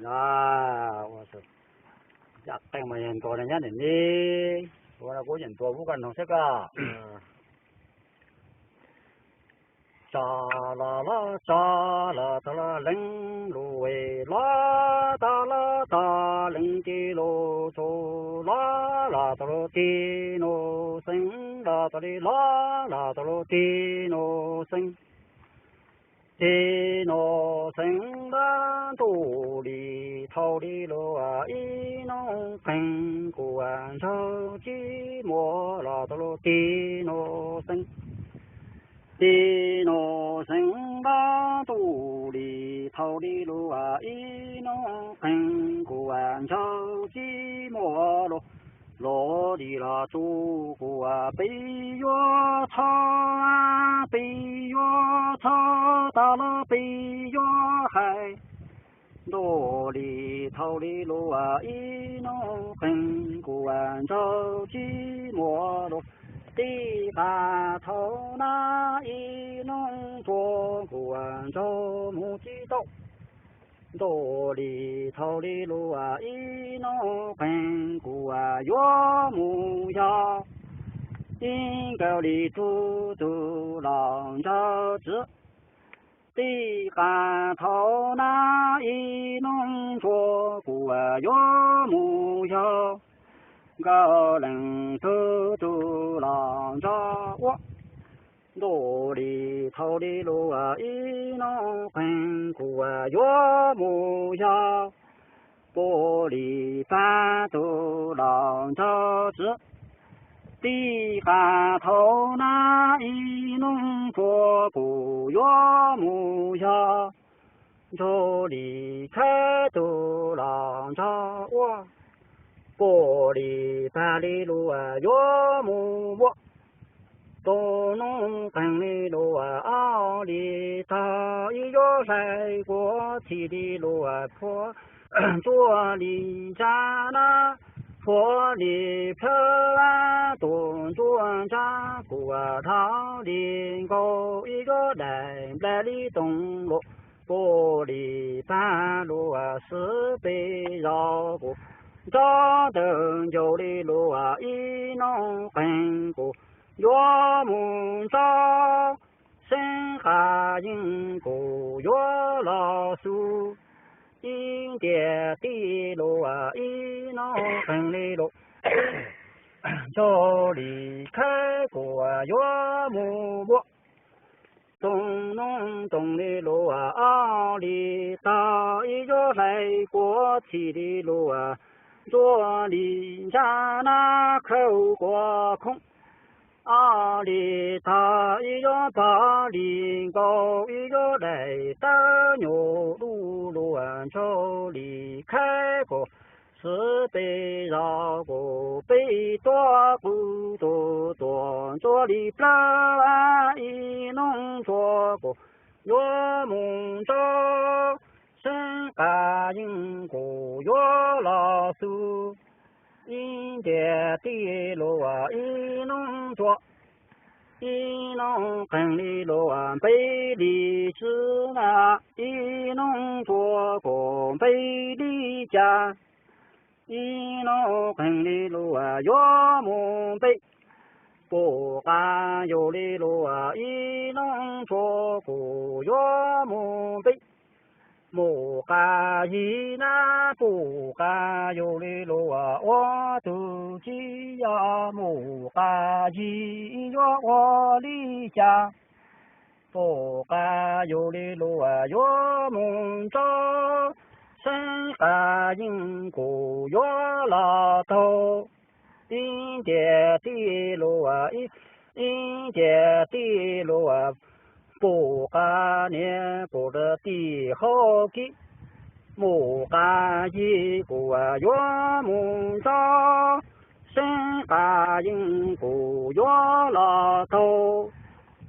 Ua, yam qeej mas yog ntuas nyab niam ne, ua no kuv yeej ntuas kuv kaj noog thiab koj. Tsa la la tsa la ta la leej lus es la ta la ta leej tij lus tsu la la ta lus tij nus xeev la ta li la la ta lus tij nus xeev. Tij nus xeev npab ntuj li thaum li lus ib nub qeeg kuv ntsawg tsis muaj los tau lus tij nus xeev. Tij nus xeev npab ntuj li thaum li lus ib nub qeeg kuv ntsawg tsis muaj los. Los li los tsuj kuv peb yuav txhob, peb yuav txhob tas los peb yuav hais. Ntuj li thaum li lus ib nub qeeg kuv ntsawg tsis muaj los. Tij qas thaum na ib nub tsuag kuv ntsawg mus tsis tau. Ntuj li thaum li lus ib nub qeeg kuv yuav mus yog. Ib nkawd li tug tug los ntsawg txwv. Tij qas thaum na ib nub tsuag kuv yuav mus yog. Nkawd leej tug tug los ntsawg ua. Ntuj li thaum li lus ib nub qeeg kuv yuav mus yog. Puag li pab tug los ntsawg txwv. Tij qas thaum na ib nub tsuag kuv yuav mus yog. Ntuj li khaib tug los ntsawg ua. Puag li pab li lus yuav mus ua. Tus nub qeeg li lus ob li tag ib yuav hlais kuv txhij li lus phua ntsuab li ntsa na. Phua li plhawv tus ntsuab ntsa kuv dhau li nkaus ib yuav daim nplai li toog lus. Puag li pab lus xwb peb zaug kuv ntsob ntawm ncaus li lus ib nub qeeg kuv yuav mus ntsob. Xeeb qas yeej kuv yuav los xu. Ib ntiag tij lus ib nub qeeg li lus ntsuag li khaib kuv yuav mus ua. Toog nub toog li lus ob li tag ib yuav hlais kuv txhij li lus ntsuab li ntsa na khawb kuv khoob. Ob li tag ib yuav pog li nkaus ib yuav daim tawb nyuj lub lus ntsuag li khaib kuv xwb peb zaug kuv peb tuaj qw tus tuam ntsuab li plawv ib nub ntsuag kuv yuav mus ntsob. Xeeb qas yeej kuv yuav los xu. Ib ntiag tij lus ib nub ntsuag ib nub qeeg li lus npeb li tswb na. Ib nub ntsuag kuv npeb li cas. Ib nub qeeg li lus yuav mus npeb. Pum qas yus li lus ib nub ntsuag kuv yuav mus npeb. Mus qas yig na, pum qas yus li lus ua tus tsis yog, mus qas yig yuav ua li cas. Pum qas yus li lus yuav mus ntsob, xeeb qas yeej kuv yuav los taug. Ib ntiag tij lus, ib ntiag tij lus, pum qas niam pum tij hauv kib. Mus qas yig kuv yuav mus ntsob, xeeb qas yeej kuv yuav los taug.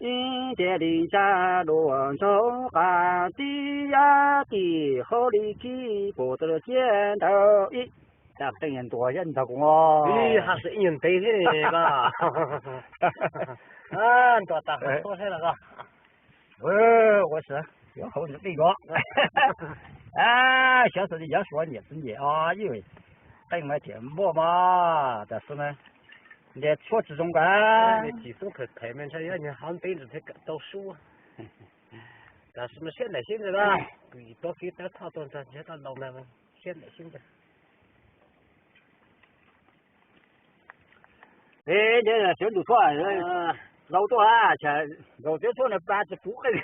Ib ntiag li ntsa lus ntsob qas tij, tij hauv li kib pum tij ciab ntawd ib. Ib nyuag ntev thiab ne. Ntuas tas hauv tuaj thiab los koj. Ua si, yuav hauv ntawd pij kov. Xyov xyov yog suav nyiam tsis nyiam os, ib qeej mas tiam npoj mas tam sim no ntes tshuaj tsis zoo ka. Tsis xub them me ntshai yog nyuag hov ntev ntsis thiaj kawm tau suab. Tam sim no siab ntev xwb ntag, kuv tuav kiag tawb thoj tuaj ntshe tau ntau na, siab ntev xwb ntag. Ntev ntev siav ntug tshuaj, zaus tuaj ha, zaus siav tshuaj na pab tsis puv qeej.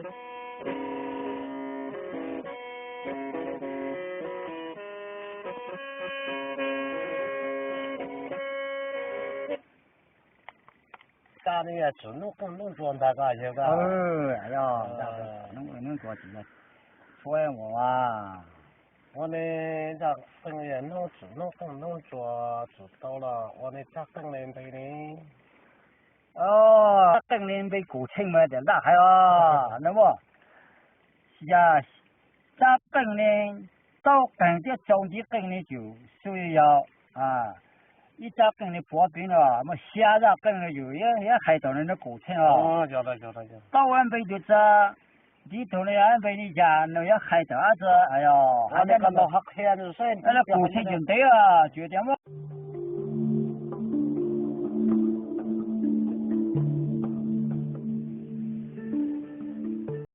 Tsam ne yog tswm hnub qeej hnub ntsuag ntag ko yawg ko. Hnub ntsuag tsis yog tshuab ua. Ua ne tsam qeej yog hnub tswm hnub qeej hnub ntsuag tswm tau los ua ne tsam qeej ne npe ne. Tsam qeej ne npe Kaum Tsheej mas tias ntaj hais os no mas. Yog tsam qeej ne, taub qeej thiab tsaus ntiv qeej ne tsuas xub yog ib tsam qeej ne puav pem no muaj xya tsam qeej no yus yuav hais tawm no Kaum Tsheej os. Taub npe tus txawv, ntiv tug no yog npe ni yam no yuav hais tawm ab txawv. Kaum Tsheej tseem ntev tsuas tias muab